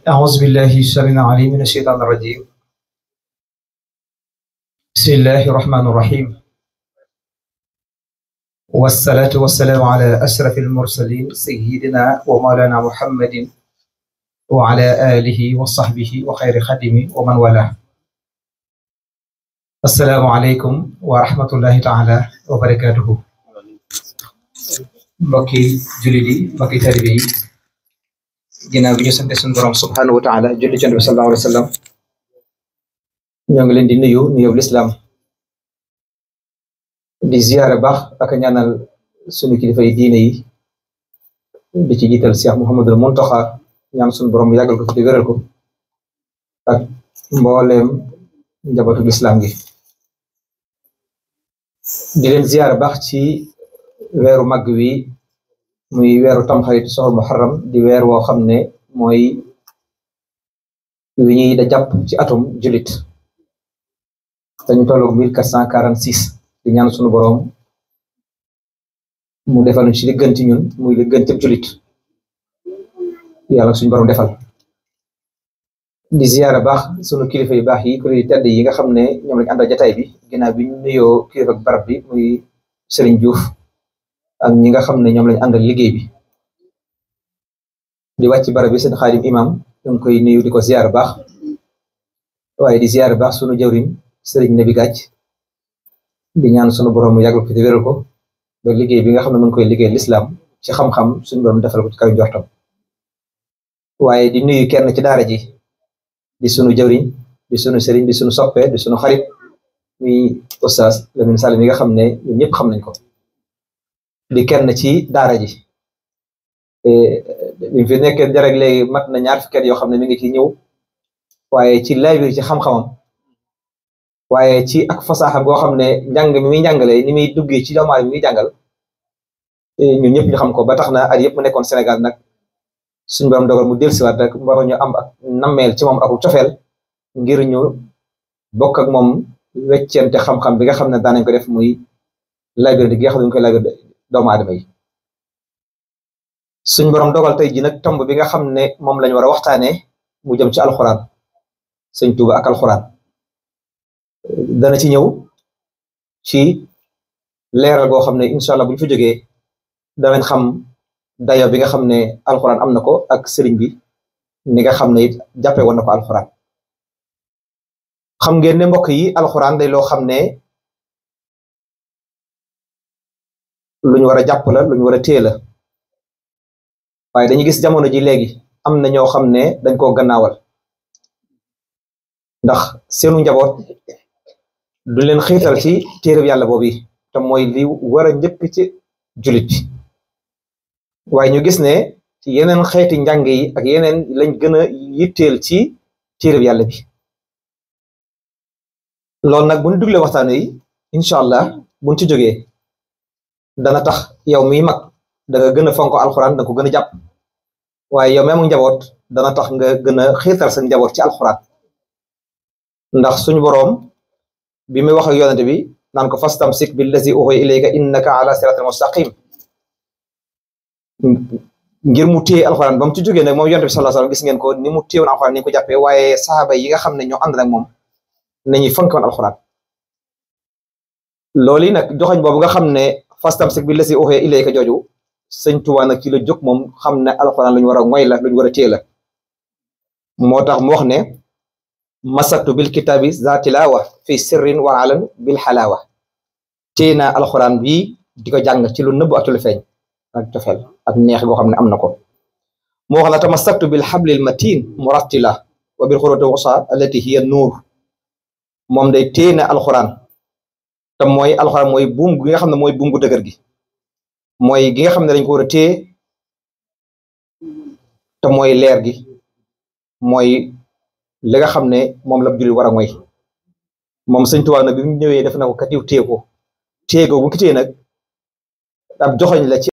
أعوذ بالله السميع العليم من الشيطان الرجيم. بسم الله الرحمن الرحيم، والصلاة والسلام على أشرف المرسلين سيدنا ومولانا محمد وعلى آله وصحبه وخير خدمه ومن والاه. السلام عليكم ورحمة الله تعالى وبركاته. mbokki jullit yi mbokki taalibe yi ginnaaw bi ñu sant suñu borom subhanahu wa taala julli ci Nabi bi sallallahu alayhi wa sallam ñoo ngi leen di nuyu lislaam di ziyaare baax ak ñaanal suñu kilifa yi diine yi di ci jiital Cheikh Mouhamadul Mountakha ñaan suñu borom yàggal ko fi di wéral ko ak mbooleem njabootu lislaam gi di leen ziyaare baax ci weeru màgg wi muy weeru tamxarit soxor muharram di weer woo xam ne mooy wi ñuy da jàpp ci atum julit dañu tolloog 1446 di ñaan sunu boroom mu defal ñu ci li gën ci ñun muy li gën ci julit yàlla suñu boroom defal di ziyaara baax sunu kilifa yu baax yi kuréel yu tedd yi nga xam ne ñoom lañu àndal jataay bi ginnaaw bi ñu nuyoo kilifa ak barab bi muy Serigne Diouf ak ñi nga xam ne ñoom lañu àndal liggéey bi di wàcc barab bi seen xaadim imam ñu ngi koy nuyu di ko ziyaar baax waaye di ziyaar baax sunu jawriñ Serigne Nabi Gàcc di ñaan sunu borom mu yàggal ko te wéral ko ba liggéey bi nga xam ne mu ngi koy liggéey lislaam ci xam-xam suñu borom defal ko ci kaw njortam waaye di nuyu kenn ci daara ji di sunu jawriñ di sunu sëriñ di sunu soppe di sunu xarit muy Oustaz Lamine Sall mi nga xam ne ñun ñëpp xam nañ ko di kenn ci daara ji bi fi nekkee derek léegi mat na ñaar fukki at yoo xam ne mi ngi ci ñëw waaye ci laabir ci xam-xamam waaye ci ak fasaaxa goo xam ne njàng mi muy njàngale ni muy duggee ci doomu aadama mi muy jàngal ñun ñëpp ñu xam ko ba tax na at yëpp mu nekkoon Sénégal nag suñu borom dogal mu dellusiwaat rek war ñu am ak nammeel ci moom ak cofeel ngir ñu bokk ak moom weccente xam-xam bi nga xam ne daanañ ko def muy laabir di nga xam ne ñu koy laabir doomu aadama yi suñ borom dogal tey ji nag tomb bi nga xam ne moom lañ war a waxtaanee mu jëm ci alxuraan sëñ Tuuba ak alxuraan dana ci ñëw ci leeral goo xam ne incha allah bu ñu fa jógee danañ xam dayo bi nga xam ne alxuraan am na ko ak sëriñ bi ni nga xam ne it jàppee woon na ko alxuraan xam ngeen ne mbokk yi alxuraan day loo xam ne lu ñu war a jàpp la lu ñu war a téye la waaye dañuy gis jamono ji léegi am na ñoo xam ne dañ koo gannaawal ndax seenu njaboot du leen xiital ci téereb yàlla boobu te mooy li war a njëkk ci julit bi waaye ñu gis ne ci yeneen xeeti njàng yi ak yeneen lañ gën a yitteel ci téereb yàlla bi loolu nag bu ñu duglee waxtaan yi incha allah buñ ci jógee dana tax yow miy mag da nga gën a fonk alxuraan da nga ko gën a jàpp waaye yow même njaboot dana tax nga gën a xiirtal sa njaboot ci alxuraan ndax suñu boroom bi muy wax ak yonente bi naan ko fastamsik billazi uhiya ilayka innaka ala siratin mustaqim ngir mu téye alxuraan ba mu ci jógee nag moom yonente bi sallallahu alayhi wasallam gis ngeen ko ni mu téewoon alxuraan ni ko jàppee waaye saxaaba yi nga xam ne ñoo ànd nag moom nañuy fonkoon alxuraan loolu yi nag joxoñ boobu nga xam ne fastamsik billazi uhiya ilayka jooju sëñ Tuubaa nag ci la jóg moom xam ne alxuraan lu ñu war a ngoy la lu ñu war a téye la moo tax mu wax ne masaktu bil kitaabi za tilaawa fi sirrin wa alan bil xalaawa téye naa alxuraan bii di ko jàng ci lu nëbb ak ci lu feeñ ak cofeel ak neex goo xam ne am na ko moo wax la tamassaktu bil xablil matin murattila wa bil xuruti wusa allati hiya nuur moom day téye na alxuraan te mooy alxuraan mooy buum gi nga xam ne mooy buum gu dëgër gi mooy gi nga xam ne dañ ko war a téye te mooy leer gi mooy li nga xam ne moom la jullit war a mooy moom sëñ Tuubaa nag bi mu ñëwee def na ko katiw téye ko téye ko bu ki téye nag ab joxoñ la ci